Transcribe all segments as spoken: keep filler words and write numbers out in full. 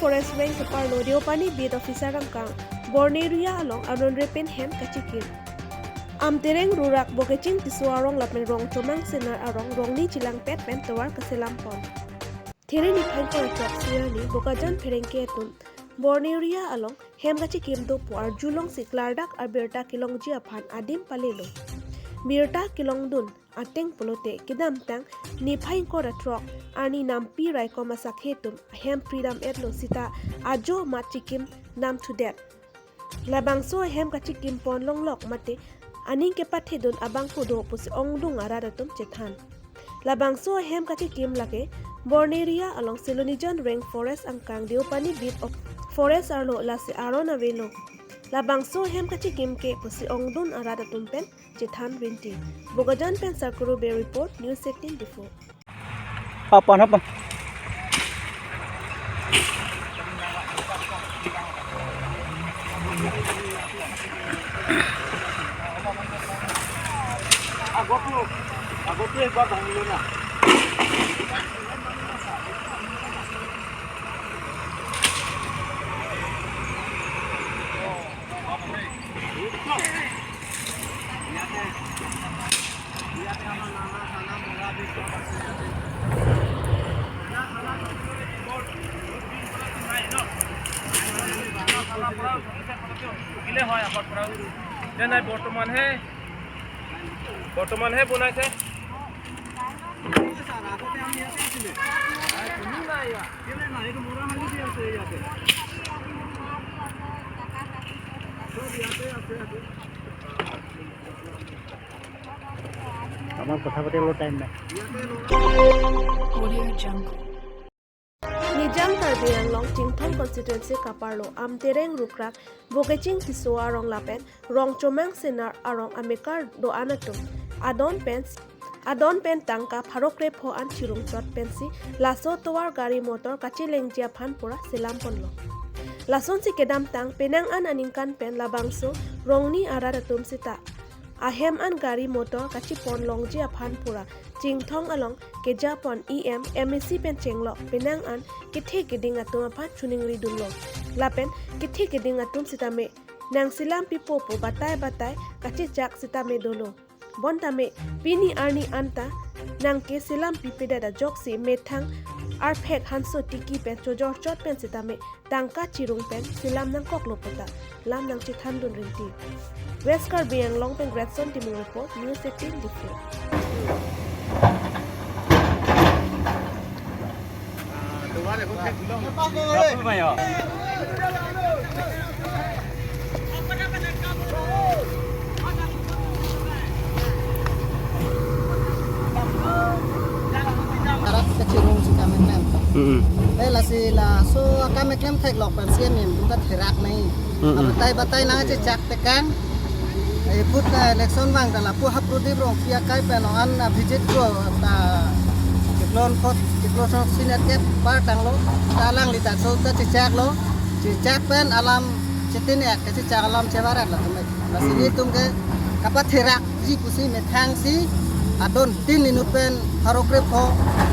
Forest Range keparlo Deopani Beat Officer angkang Borneria along aron repen hem kachikim. Amtereng Rurak Bokeching Tisso arong lapen Rongchomang Senar arong rongni chelangpet pen tovar kaselam pon. There niphai ingkoi ra throk sirni Bokajan pherangke atum Borneria along hem kachikim dopo arjulongsi klardak abirta kelongji aphan adim palelo. Birta kelongdun ateng pulote kedamtang niphai ingkoi ra throk arni nampi raikom asakhi atum ahem pridam etlo seta ajo amat chikim dam thudet. Labangso ahem kachikim pon longlok mate aning kepathedun abang kedo pusi ongdung arat atum chethan. Labangso ahem kachikim lake Borneria along Silonijan Range Forest angkang Deopani Beat of Forest arlo lasi aron avelo. Labangso ahem kachikim ke pusi ongdung arat atum pen chethan rinti. Bokajan pen Sarkuru Bey report, News eighteen Diphu. Hapan, hapan. আগতো, আগতো একবাৰ ভাঙিলে না। ইয়াতে, ইয়াতে আমাৰ নানা চানা মৰা বিষ চব আছে ইয়াতে। নানা চানা চব বৰ, বৰ দিন পৰা নাই ন? নানা চানা পৰা ভুগিলে হয় আগৰ পৰাও। যে নাই, বৰ্তমানহে, বৰ্তমানহে বনাইছে। ছাৰ, আগতে আমি ইয়াতে আছিলে। কোনো নাই ইয়াত। কেলে নাই? এইটো মৰা হালধি আছে ইয়াতে। চব ইয়াতে আছে, ইয়াতে। আমাৰ কথা পাতিবলৈ টাইম নাই। Audio Jungle. Nijang Karbi Anglong Chinthong constituency keparlo Amtereng Rurak Bokeching Tisso arong lapen Rongchomang Senar arong amekar do-an atum adon pen, adon pen tangka pharo krepho an chirung chot pensi laso tovar gari motor kachelengji aphan pura selam ponlo. Lasonsi kedamtang penang an aningkan pen labangso rongni arat atum seta ahem an gari motor kachipon longji aphan pura Chinthong along kejapon E M, M A C pen chenglok penang an kethe keding atum aphan choningri dunlo. Lapen kethe keding atum sitame nangselam pipo pu batai batai kachechak sitame dolo. Bontame pini arni anta nangkeselam pipedet ajoksi methang arphek hanso tiki pen chojor chot pen sitame tangka chirung pen selam nangkoklo puta lam nangchethan dun rinti. West Karbi Anglong pen Gretson Timung report, News eighteen Diphu. Arat kachirung si kami klem. Mm-mm. Eh, lasi laso akam eklem theklok pen si amin tum ta therak nai. Mm-mm. Batai batai nangchechak tekan. Eh, put, eh, election vang ta lapu ha Pradip Rongpi akai pen an Abhijit Kro ta Chiklon Fort, Chiklon Fort senior ke par tanglo. Ta alangli ta so ta chechaklo. Chechak pen alam chetin ek kachechak alam chevarat latum. Lasi, mm, nelitum ke kapatherakji pusi methangsi adon tin inut pen pharo krepho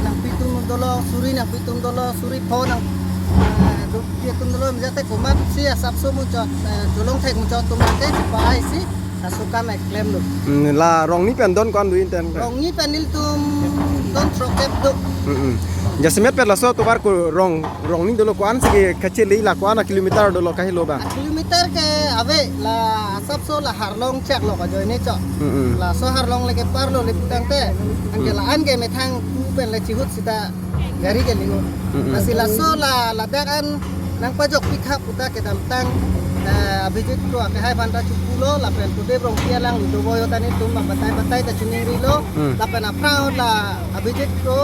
nangpi atum dolo, suri nangpi atum dolo, suri pho nang, eh, dopi atum dolo, mijate komatsi asapso muchot, eh, cholong thek muchot atum ke chipaisi laso akam eklemlo. Hmm, la rongni pen don ko-an do-in ten ke? Rongni pen nelitum don throkkep do. Hmm, hmm. Jasemet pen laso tovar ko-an rong, rongni dolo ko-ansi kachele, la ko-an a kilometer dolo kahelo bang? A kilometer ke ave, la asapso la Harlong chaklo kajoine chot. Mm-mm. Laso Harlong le keparlo le putangte. Anke, mm, la-an ke methang pu pen le chihut sita gari ke lingo. Mm-mm. Lasi laso la ladak an nangpajok pikha puta kedamtang, eh, Abhijit Kro akehai aphanta chupulo lapen Pradip Rongpi alangli dovoiyo ta nelitum batai batai ta choningrilo. Mm. Lapen aphrang la Abhijit Kro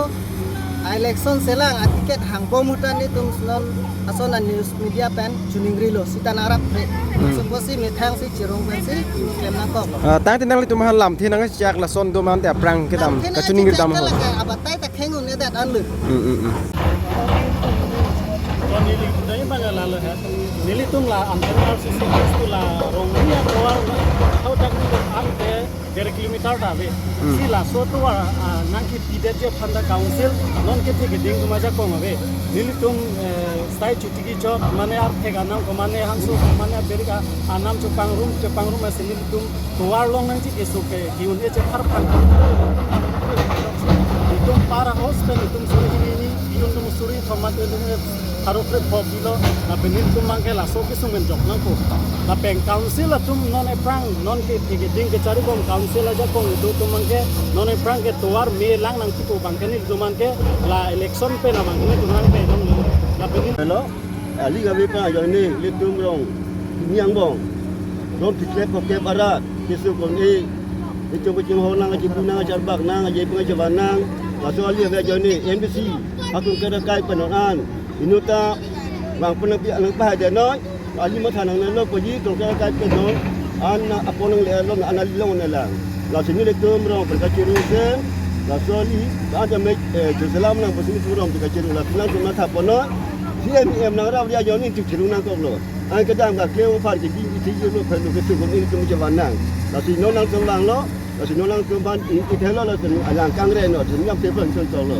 a-election selang a-ticket hangbom ahut ta nelitum non ason a-news media pen choningrilo sita nangrap re. Hmm. Laso pusi methangsi chirung pensi klem nangkok. Ah, tangte nanglitum aphan lamthe nangchechak lason do mante aphrang kedam, lamthe kachoningri dam nangchechak ho. Lake abatai ta kheng un-edet anlo. Hmm, hmm, hmm. To neli kudai bang lalo he. Nelitum la antar R C C tu la rongni atovar la. Hau dak ni ante Derak kilometer ta ave. Hmm. Si laso atovar, ah, nangkepidetji aphan ta council non kethek keding atum ajakong ave. Nelitum, eh, sai chuti kechok, mane arthek anam ko mane hangso ko mane aberik anam chepangrum, chepangrum asi nelitum tovar along nangji keso ke, ki-un-e chepharphan. Itum para house pen itum suri hini hini, itum suri thomat itum pharo phre pho pilo, lapen nelitum abangke laso kesung pen jok nangkok. Lapen council atum non ephrang, non kethek keding kecharibom council ajakong itum abangke, non ephrang ke tovar me lang nangchipo abangke nelitum abangke, la election pen abangke nelitum abangke dong. Lapen neli- Hello. Ali kave pa ajoine, ilitum rong, ini angbong. Rong tiklep kokep arat, keso kon e. Ilitum kachinghon nang, kachibu nang, kacharbak nang, kachipi nang, kachivan nang. Laso ali kave ajoine, N B C, atum kera kai penon an. Inut ta, bang pun nangpi, nangpahai de noi. Ali matha nangnelo poji, atum kera kai penon. An na apon nanglelo, an ali long nelang. Lasi nelitum rong pen kachiru sen, laso ali, ada me, eh, Jerusalem nang pasi nelitum rong pen kachiru, lasi nangtum matha ponon. C M, E M nangrap dia ajoine chikchiru nangkoklo. An kedam ka klem apar ke di isi jelo phen lo keso kon ilitum chevan nang. Lasi non nangtum vanglo, lasi non nangtum aphan i, ithelo lasi alang kangre non, si nyam te phan son toklo.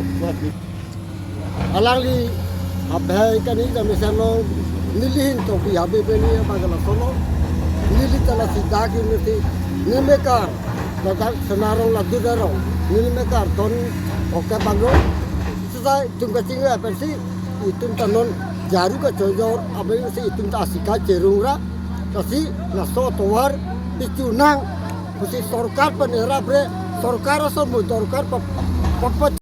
Alangli abhai kani kami sano neli hin to bi habe beli abang la solo. Neli ta lasi dak ini si neli mekar, ladak Sena rong, ladak Duda rong. Neli mekar ton oke banglo. Sesai itum kachingri pensi itum ta non jaru kachojor, abang si itum ta asika cherung ra, kasi laso atovar pichu nang, kasi sorkar pen era bre, sorkar aso mu sorkar pa, pa, pa,